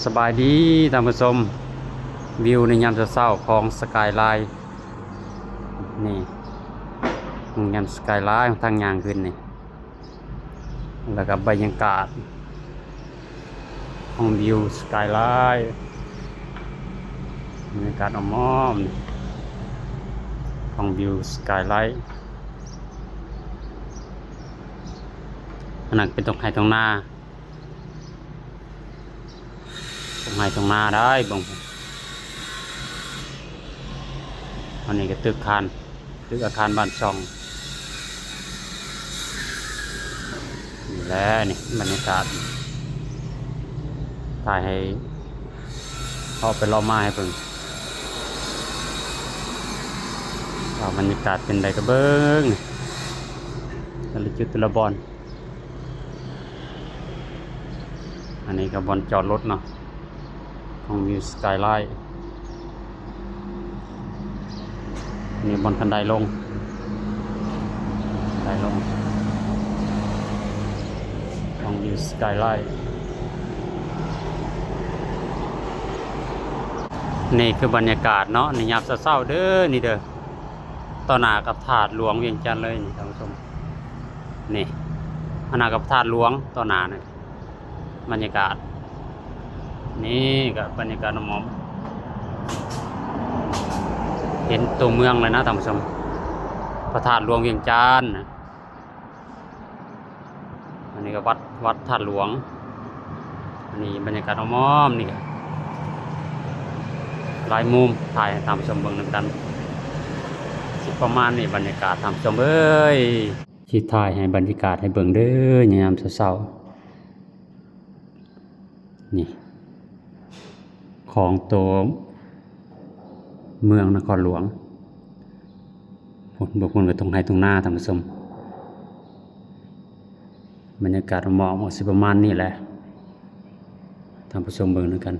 ສະບາຍດີທ່ານຜູ້ຊົມ, ວິວໃນຍາມເຊົ້າໆຂອງສະກາຍລາຍນີ້, ໂຮງແຮມສະກາຍລາຍ ທາງຍ່າງຂຶ້ນນີ້ ແລ້ວກໍບັນຍາກາດຂອງວິວສະກາຍລາຍ, ບັນຍາກາດອ້ອມໆຂອງວິວສະກາຍລາຍ. ອັນນັ້ນເປັນທົ່ງໄຮ່ທົ່ງນາ. ທົ່ງໄຮ່ທົ່ງນາໄດ໋ເບິ່ງ. ອັນນີ້ກໍຕຶກຄານ, ຕຶກອາຄານບ້ານຊ່ອງ. ນີ້ແຫຼະ ນີ້ບັນຍາກາດ, ຖ່າຍໃຫ້ເລາະໄປເລາະມາໃຫ້ເບິ່ງວ່າບັນຍາກາດເປັນໃດກໍເບິ່ງ ແຕ່ລະຈຸດແຕ່ລະບ່ອນ. ອັນນີ້ກໍບ່ອນຈອດລົດເນາະ ຂອງວິວສະກາຍລາຍ. ນີ້ບ່ອນຄັນໄດລົງ, ໄດລົງຂອງວິວສະກາຍລາຍ. ນີ້ຄືບັນຍາກາດເນາະ ໃນຍາມເຊົ້າໆເດີ ນີ້ເດີ. ຕໍ່ໜ້າກັບທາດຫຼວງວຽງຈັນເລີຍນີ້ທ່ານຜູ້ຊົມ. ນີ້ ອັນນັ້ນກັບທາດຫຼວງຕໍ່ໜ້ານີ້ ບັນຍາກາດ. ນີ້ກໍບັນຍາກາດອ້ອມໆ ເຫັນຕົວເມືອງເລີຍນະທ່ານຜູ້ຊົມ, ພະທາດຫຼວງວຽງຈັນນະ. ອັນນີ້ກໍວັດ, ວັດທາດຫຼວງ. ອັນນີ້ບັນຍາກາດອ້ອມໆ ນີ້ກໍຫຼາຍມຸມ ຖ່າຍໃຫ້ທ່ານຜູ້ຊົມເບິ່ງນຳກັນ. ຊິປະມານນີ້ບັນຍາກາດທ່ານຜູ້ຊົມເອີຍ, ຊິຖ່າຍໃຫ້ບັນຍາກາດໃຫ້ເບິ່ງເດີ ຍາມເຊົ້າໆ. ນີ້ ຂອງໂຕເມືອງນະຄອນຫຼວງ. ພຸ້ນ ເບິ່ງພຸ້ນກໍທົ່ງໄຮ່ທົ່ງນາທ່ານຜູ້ຊົມ. ບັນຍາກາດໝອກມັນຊິປະມານນີ້ແຫຼະ ທ່ານຜູ້ຊົມເບິ່ງນຳກັນ.